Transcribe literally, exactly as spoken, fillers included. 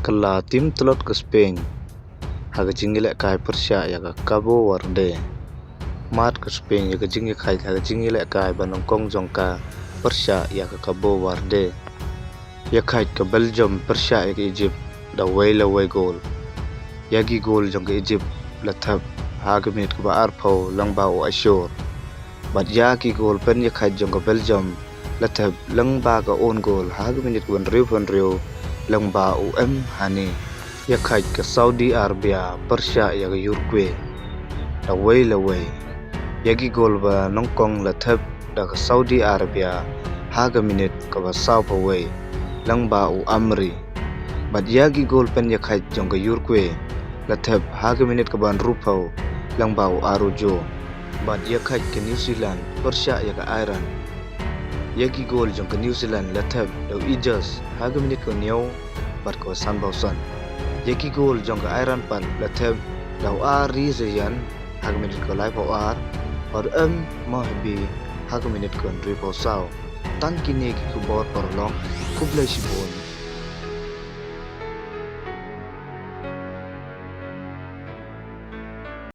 Kylla tim tlot ka Spain ha ka jingïalehkai pyrshah ïa ka Cabo Verde. Mad ka Spain ïa ka jingïakhait ha ka jingïalehkai ba nyngkong jong ka pyrshah ïa ka Cabo Verde. Ïakhait ka Belgium pyrshah ïa ka Egypt da wei la wei gol. Ïa ki gol jong ka Egypt la thep ha ka minit kaba arphew lyngba u Ashour. Bad ïa ki gol pynïakhait jong ka Belgium la thep lyngba ka own goal ha ka minit kaba hynriewphew hynriew lyngba u M Hane. Ïakhait ka Saudi Arabia pyrshah ïa ka Uruguay da wei la wei. Ïa ki gol ba nyngkong la thep da ka Saudi Arabia ha ka minit kaba sawphew wei lyngba u Amri. Bad ïa ki gol pynïakhait jong ka Uruguay la thep ha ka minit kaba hynriewphew lyngba u Araujo. Bad ïakhait ka New Zealand pyrshah ïa ka Iran. Ïa ki gol jong ka New Zealand la thep da u Ijaz ha ka minit kaba hynñiew bad kaba sanphew san. Ïa ki gol jong ka Iran pat la thep da u Ari Zayan ha ka minit kaba laiphew ar bad u M Mohbi ha ka minit kaba hynriewphew saw. Tang kine ki khubor paralok, khublei shibun.